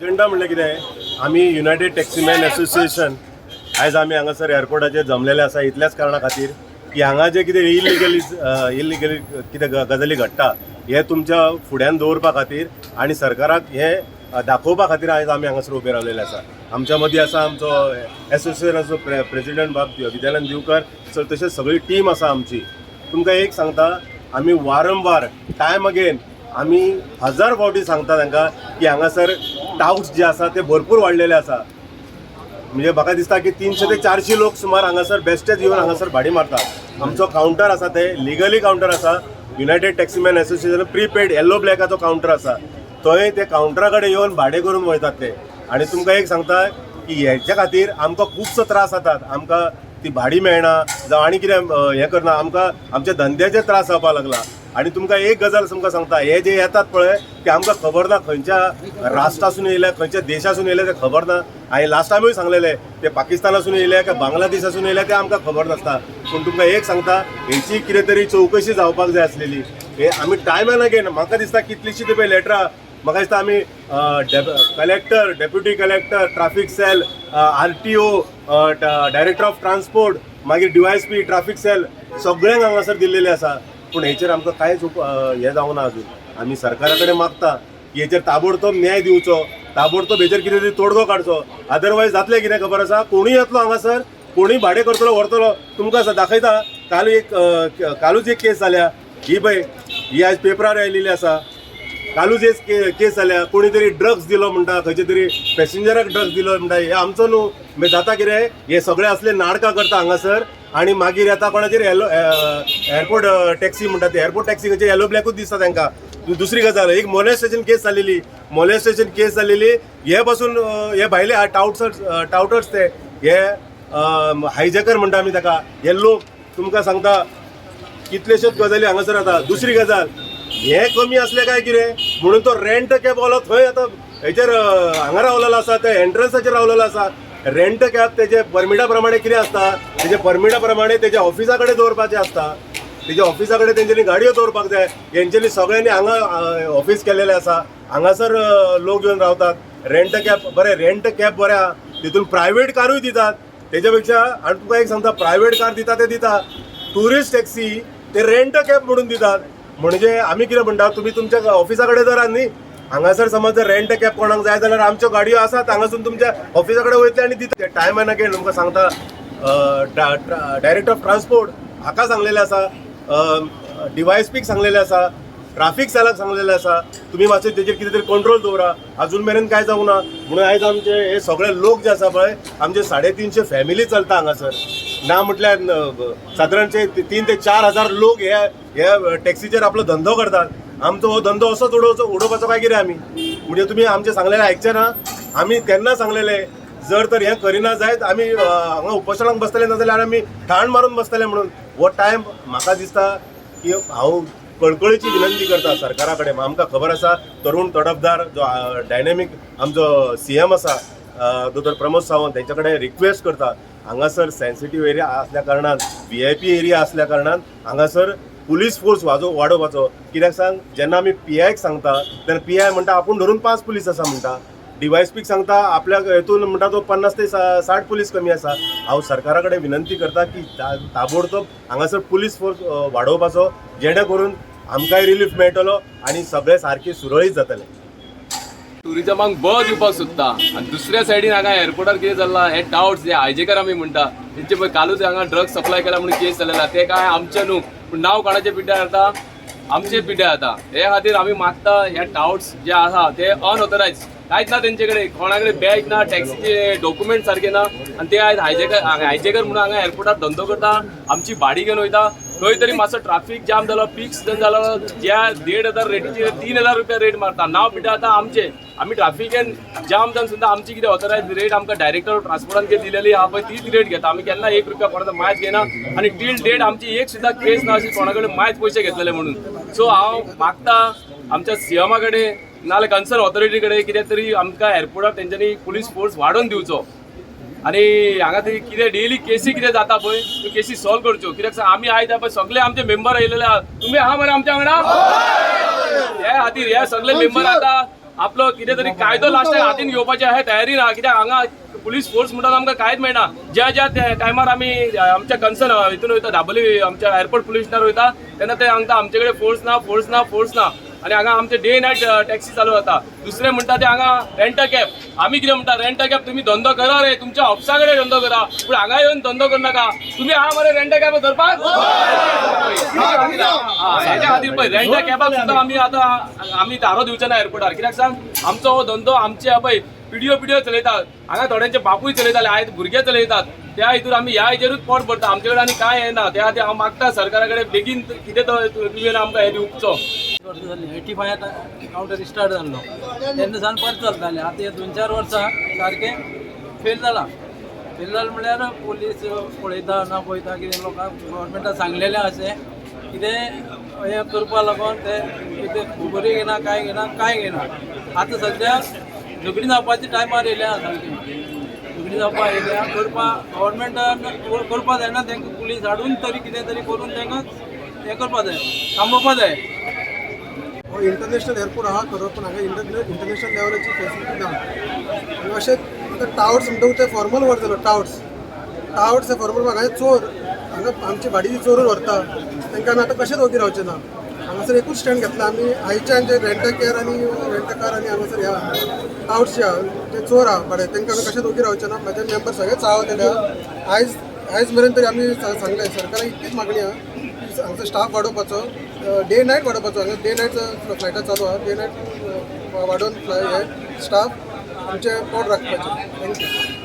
Agenda म्हणल्यार कितें, आमी युनायटेड टॅक्सीमॅन एसोसिएशन आयज आमी हांगासर एअरपोर्टाचेर जमलेले आसा इतल्याच कारणा खातीर की हांगा जे कितें इलिगली इलिगली कितें गजाली घडटा हे तुमच्या फुड्यान दवरपा खातीर आनी सरकाराक हे दाखोवपा खातीर आयज आमी हांगासर उबे रावलेले आसा. आमच्या मदीं आसा आमचो एसोसिएशनाचो प्रेसिडेंट बाब विद्यानंद दिवकर सर, तशेंच सगळी टीम आसा आमची. तुमकां एक सांगता, आमी वारंवार टायम अगेन आमी हजार फावटी सांगता तांकां की हांगासर टावट्स जे आसा ते भरपूर वाडलेले आसा. म्हणजे म्हाका दिसता की 300 ते 400 लोक सुमार हांगासर बेश्टेच येवन हांगासर भाडी मारतात. आमचो कावंटर आसा ते लिगली कावंटर आसा. युनायटेड टॅक्सीमॅन एसोसिएशन प्रीपेड येल्लो ब्लॅकाचो कावंटर आसा. थंय ते कावंटरा कडेन येवन भाडें करून वयतात ते. आनी तुमकां एक सांगता की हेच्या खातीर आमकां खुबसो त्रास जातात. आमकां ती भाडी मेळना जावं आनी कितें हें करना, आमकां आमच्या धंद्याचे त्रास जावपाक लागला. आनी तुमकां एक गजाल तुमकां सांगता, हे जे येतात पळय ते आमकां खबर ना खंयच्या राष्ट्रासून येयल्या, खंयच्या देशासून येयले ते खबर ना. आनी लास्ट टायमूय सांगलेले, ते पाकिस्तानासून येयले काय बांगलादेशासून येयले ते आमकां खबर नासता. पूण तुमकां एक सांगता, हेची कितें तरी चवकशी जावपाक जाय आसलेली. हे आमी टायम एन अगेन म्हाका दिसता कितलीशी ती पळय लेटरां, म्हाका दिसता आमी collector, deputy collector, traffic cell, RTO, director of transport, मागीर डीवायएसपी, ट्राफीक सेल, सगळ्यांक हांगासर दिल्लेले आसा. पूण हेचेर आमकां कांयच हें जावंक ना अजून. आमी सरकारा कडेन मागता की हेचेर ताबडतोब न्याय दिवचो, ताबडतोब हेचेर कितें तरी तोडगो काडचो. अदरवायज जातलें कितें खबर आसा, कोणूय येतलो हांगासर, कोणूय भाडें करतलो, व्हरतलो. तुमकां दाखयता, काल एक कालूच एक केस जाल्या. ही पळय, ही आयज पेपरार आयलेली आसा. कालूच एक केस जाल्या, कोणी तरी ड्रग्स दिलो म्हणटा, खंयचे तरी पॅसेंजराक ड्रग्स दिलो म्हणटा. हे आमचो न्हू. मागीर जाता कितें, हे सगळे असले नाटकां करता हांगासर आनी मागीर येता कोणाचेर येलो एअरपोर्ट टॅक्सी म्हणटा. ते एअरपोर्ट टॅक्सी खंयचे येलो ब्लॅकूच दिसता तांकां. दुसरी गजाल, एक मोलेस्टेशन केस जालेली, मोलेस्टेशन केस जालेली. हे पासून हे भायले टावटर्स, टावटर्स ते हे हायजॅकर म्हणटा आमी ताका. हे लोक, तुमकां सांगता, कितलेश्योच गजाली हांगासर जाता. दुसरी गजाल, हे कमी असले काय कितें म्हणून तो रेंट कॅब वालो थंय आतां हेचेर हांगा रावलेलो आसा, ते एंट्रन्साचेर रावलेलो आसा. रेंट कॅब तेजे परमिटा प्रमाणे कितें आसता, तेजे परमिटा प्रमाणे तेज्या ऑफिसा कडेन दवरपाचें आसता. तेज्या ऑफिसा कडेन तेंच्यांनी गाडयो दवरपाक जाय. हेंच्यांनी सगळ्यांनी हांगा ऑफिस केलेलें आसा. हांगासर लोक येवन रावतात. रेंट कॅब बरें, रेंट कॅब बरें आहा, तितून प्रायवेट कारूय दितात तेच्या पेक्षा. आनी तुका एक सांगता, प्रायवेट कार दिता ते दिता, टुरिस्ट टॅक्सी ते रेंट कॅब म्हणून दितात. म्हणजे आमी कितें म्हणटा, तुमी तुमच्या ऑफिसा कडेन धरात न्ही. हांगासर समज जर रेंट कॅब कोणाक जाय जाल्यार आमच्यो गाडयो आसात, हांगासून तुमच्या ऑफिसा कडेन वयतले आनी दिता. टायम एन अगेन तुमकां सांगता, डायरेक्टर ऑफ ट्रान्सपोर्ट हाका सांगलेलें आसा, डीवायएसपीक सांगलेलें आसा, ट्राफीक सेलाक सांगलेलें आसा, तुमी मातशें तेजेर कितें तरी कंट्रोल दवरा. अजून मेरेन कांय जावंक ना. म्हणून आयज आमचे हे सगळे लोक जे आसा पळय, आमचे 350 फॅमिली चलता हांगासर. ना म्हटल्यार सादारणचे 3 ते 4 हजार लोक हे हे टॅक्सीचेर आपलो धंदो करतात. आमचो हो धंदो असोच उडोवचो उडोवपाचो काय कितें आमी? म्हणजे तुमी आमचें सांगलेलें आयकचें ना? आमी तेन्ना सांगलेलें, जर तर हें करिना जायत आमी हांगा उपोशणाक बसतले, नाजाल्यार आमी ठाण मारून बसतले म्हणून. हो टायम म्हाका दिसता की हांव कळकळीची विनंती करता सरकारा कडेन. आमकां खबर आसा, तरुण तडफदार जो डायनेमीक आमचो सीएम आसा दोतोर प्रमोद सावंत, तेंच्या कडेन रिक्वेस्ट करता, हांगासर सेन्सिटीव एरिया आसल्या कारणान, व्हीआयपी एरिया आसल्या कारणान हांगासर पुलीस फोर्स वाडोवपाचो. कित्याक सांग, जेन्ना आमी पीआयक सांगता तेन्ना पीआय म्हणटा आपूण धरून पांच पुलीस आसा म्हणटा. डीवायएसपीक सांगता, आपल्या हेतून म्हणटा तो 50 ते 60 पुलीस कमी आसा. हांव सरकारा कडेन विनंती करता की ताबडतोब हांगासर पुलीस फोर्स वाडोवपाचो, जेणे करून आमकांय रिलीफ मेळटलो आनी सगळें सारकें सुरळीत जातलें. टुरिजमाक बळ दिवपाक सोदता आनी दुसऱ्या सायडीन हांगा एअरपोर्टार कितें चल्लां, हे टावट्स जे हायजेकर आमी म्हणटा तेंचे पळय, कालूच हांगा ड्रग्स सप्लाय केला म्हणून केस जालेला. ते काय आमचे न्हू, पूण नांव कोणाचे पिड्ड्यार जाता? आमचे पिड्ड्यार जाता. हे खातीर आमी मागता, हे टावट्स जे आसा ते अनऑथरायज, कांयच ना तेंचे कडेन, कोणा कडेन बॅग ना, टॅक्सीचे डॉक्युमेंट सारके ना आनी ते आयज हायजेकर हायजेकर म्हणून हांगा एअरपोर्टार धंदो करता, आमची भाडी घेवन वयता. खंय तरी मातसो ट्राफीक जाम जालो, पीक सिजन जालो, ज्या 1500 रेटीचे 3000 रुपया रेट मारता. नांव पिड्ड्यार जाता आमचे. आमी ट्राफिकेन जाम जावन सुद्दां आमची कितें ऑथरायज रेट आमकां डायरेक्टर ट्रान्सपोर्टान कितें दिलेली आहा पळय, तीच रेट घेता आमी. केन्ना 1 रुपया कोणाचो मायज घेना आनी टील डेट आमची एक सुद्दां केस ना अशी कोणा कडेन मायज पयशे घेतलेले म्हणून. सो हांव मागता आमच्या सीएमा कडेन नाजाल्यार कन्सर्न ऑथॉरिटी कडेन, कितें तरी आमकां एअरपोर्टार तेंच्यांनी पुलीस फोर्स वाडोवन दिवचो आनी हांगा तरी कितें डेली केसी कितें जाता पळय, त्यो केसी सॉल्व करच्यो. कित्याक सांग, आमी आयज पळय सगळे आमचे मेंबर येयलेले आहा. तुमी आहा मरे आमच्या वांगडा? हे खातीर हे सगळे मेंबर आतां आपलो कितें तरी कायदो लास्टाक हातीन घेवपाची आहे तयारी ना. कित्याक हांगा पुलीस फोर्स म्हणटात आमकां कांयच मेळना. ज्या ज्या टायमार आमी आमच्या कन्सर्न हितून वयता, दाबोली आमच्या एअरपोर्ट पुलीस स्टेशनार वयता तेन्ना ते सांगता आमचे कडेन फोर्स ना, फोर्स ना, फोर्स ना. आनी हांगा आमचे डे नायट टॅक्सी चालू जाता. दुसरें म्हणटा ते हांगा रेंट कॅब. आमी कितें म्हणटा, रेंट कॅब तुमी धंदो करा रे, तुमच्या ऑफिसा कडेन धंदो करा, पूण हांगा येवन धंदो करनाका. तुमी आहा मरे रेंट कॅब धरपाक? हा, हेच्या खातीर पळय रेंट कॅबाक सुद्दां आमी आतां आमी दारो दिवचे ना एअरपोर्टार. कित्याक सांग, आमचो हो धंदो आमचे पळय पिडियो पिडियो चलयतात. हांगा थोड्यांचे बापूय चलयताले, आयज भुरगे चलयतात. त्या हितून आमी ह्या हेजेरूच पोट भरता, आमचे कडेन आनी कांय येना. त्या खातीर हांव मागता सरकारा कडेन बेगीन कितें तो तुवें आमकां हें दिवचो. वर्सां जालीं, 85 कावंटर स्टार्ट जाल्लो तेन्ना सावन बरें चलतालें. आतां हे 2-4 वर्सां सारकें फेल जालां. फेल जालें म्हणल्यार पोलीस पळयता ना पळयता कितें, लोकांक गव्हर्मेंटान सांगलेलें अशें कितें हें करपा लागून ते कितें खबरूय घेना, कांय घेना, कांय घेना. आतां सद्या झगडीं जावपाची टायमार येयल्या, सारकें झगडीं जावपा येयल्या. करपा गव्हर्मेंटान करपा जायना, तांकां पुलीस हाडून तरी कितें तरी करून तांकां हें करपा जाय, थांबोवपा जाय. हो इंटरनॅशनल एअरपोर्ट आहा खरो, पूण हांगा इंटरनॅशनल लेवलाची फेसिलिटी ना. आनी अशें आतां टावर्स म्हणटा ते फॉर्मल वर्ड जालो. टावर्स, टावर्स हे फॉर्मल. हांगा चोर हांगा आमची भाडी चोरून व्हरता, तांकां आमी आतां कशेंच ओगी रावचे ना. हांगासर एकूच स्टँड घेतला आमी आयच्यान जे रेंट केअर आनी रेंट कार आनी हांगासर ह्या टावर्स जे आहा ते चोर आहा भाडे, तांकां आमी कशेंच ओगी रावचे ना. म्हाजे मेंबर सगळे चाळवलेले आहा. आयज आयज मेरेन तरी आमी सांगलें सरकाराक इतलीच मागणी आहा की हांगचो स्टाफ वाडोवपाचो, डे नायट वाडोवपाचो. हांगा डे नायट फ्लायटां चालू आहा, डे नायट वाडोवन फ्लाय हे स्टाफ आमचें पोट राखपाचें. Thank you.